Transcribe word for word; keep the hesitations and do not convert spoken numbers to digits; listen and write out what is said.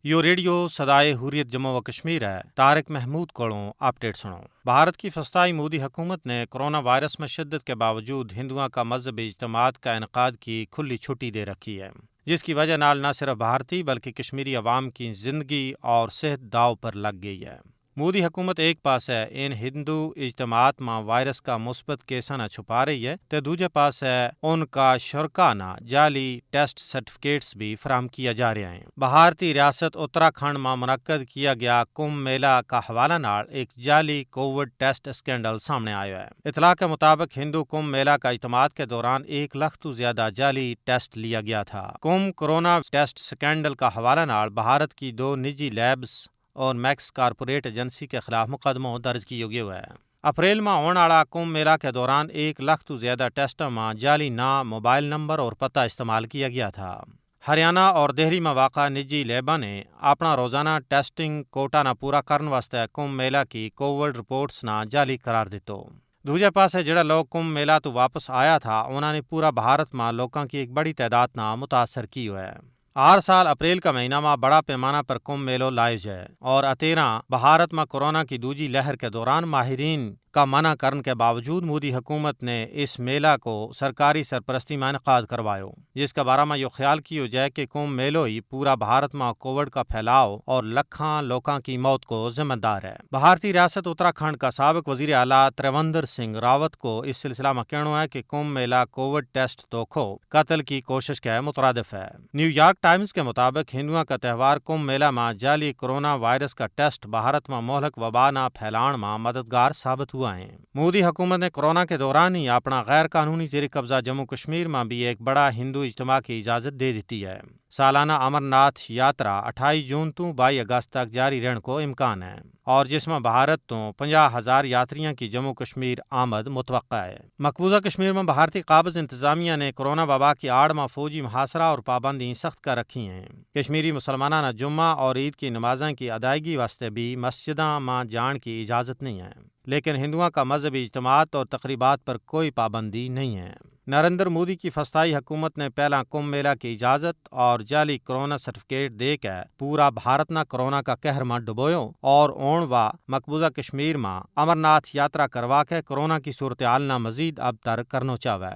یوہ ریڈیو سدائے حریت جموں و کشمیر ہے۔ طارق محمود کولوں اپڈیٹ سنو۔ بھارت کی فستائی مودی حکومت نے کرونا وائرس میں شدت کے باوجود ہندوؤں کا مذہبی اجتماعات کا انعقاد کی کھلی چھٹی دے رکھی ہے، جس کی وجہ نال نہ صرف بھارتی بلکہ کشمیری عوام کی زندگی اور صحت داؤ پر لگ گئی ہے۔ مودی حکومت ایک پاس ہے ان ہندو اجتماعات ما وائرس کا مثبت کیساں نا چھپا رہی ہے، تے دوجے پاس ہے ان کا شرکا نا جعلی ٹیسٹ سرٹیفکیٹس بھی فراہم کیا جا رہیا ہیں۔ بھارتی ریاست اتراکھنڈ ما منعقد کیا گیا کمبھ میلہ کا حوالہ نال ایک جعلی کووڈ ٹیسٹ اسکینڈل سامنے آیا ہے۔ اطلاع کے مطابق ہندو کمبھ میلہ کا اجتماعات کے دوران ایک لکھ تو زیادہ جعلی ٹیسٹ لیا گیا تھا۔ کمبھ کرونا ٹیسٹ اسکینڈل کا حوالہ نال بھارت کی دو نجی لیبس اور میکس کارپوریٹ ایجنسی کے خلاف مقدمو درج کیو گیو ہے۔ اپریل ما ہون آڑا کمبھ میلہ کے دوران ایک لکھ تو زیادہ ٹیسٹاں ما جعلی ناں، موبائل نمبر اور پتہ استعمال کیا گیا تھا۔ ہریانہ اور دہلی ما واقع نجی لیباں نے اپنا روزانہ ٹیسٹنگ کوٹا نا پورا کرن واسطے کمبھ میلہ کی کووڈ رپورٹس نا جعلی قرار دیتو۔ دوجے پاسے جڑا لوگ کمبھ میلہ تو واپس آیا تھا انہاں نے پورا بھارت ما لوکاں کی ایک بڑی تعداد نا متاثر کیو ہے۔ ہر سال اپریل کا مہینہ ما بڑا پیمانہ پر کمبھ میلو لائے جائے، اور اتیراں بھارت ما کرونا کی دوجی لہر کے دوران ماہرین کا منع کرن کے باوجود مودی حکومت نے اس میلہ کو سرکاری سرپرستی ما انعقاد کروایو، جس کا بارہ ما یوہ خیال کیو جائے کہ کمبھ میلو ہی پورا بھارت ما کووڈ کا پھیلاؤ اور لکھاں لوکاں کی موت کو ذمہ دار ہے۔ بھارتی ریاست اتراکھنڈ کا سابق وزیر اعلیٰ تریوندر سنگھ راوت کو اس سلسلہ ما کہنو ہے کہ کمبھ میلہ کووڈ ٹیسٹ تو کھو قتل کی کوشش کے مترادف ہے۔ نیویارک ٹائمز کے مطابق ہندوؤں کا تہوار کمبھ میلہ ما جعلی کرونا وائرس کا ٹیسٹ بھارت ما مہلک وبا نا پھیلان ما مددگار ثابت ہوا ہیں۔ مودی حکومت نے کرونا کے دوران ہی اپنا غیر قانونی زیر قبضہ جموں کشمیر ما بھی ایک بڑا ہندو اجتماع کی اجازت دے دیتی ہے۔ سالانہ امر ناتھ یاترا اٹھائی جون تو بائی اگست تک جاری رہن کو امکان ہے، اور جس ما بھارت تو پنجاہ ہزار یاتریاں کی جموں کشمیر آمد متوقع ہے۔ مقبوضہ کشمیر ما بھارتی قابض انتظامیہ نے کرونا وبا کی آڑ ما فوجی محاصرہ اور پابندی سخت کر رکھی ہیں۔ کشمیری مسلماناں نا جمعہ اور عید کی نمازاں کی ادائیگی واسطے بھی مسجداں ما جان کی اجازت نہیں ہے، لیکن ہندوؤں کا مذہبی اجتماعات اور تقریبات پر کوئی پابندی نہیں ہے۔ نریندر مودی کی فستائی حکومت نے پہلاں کمبھ میلہ کی اجازت اور جعلی کرونا سرٹیفکیٹ دے کے پورا بھارت نا کرونا کا قہر ما ڈبویو، اور اون وا مقبوضہ کشمیر ما امر ناتھ یاترا کروا کے کرونا کی صورتحال نا مزید ابتر کرنو چاہوے۔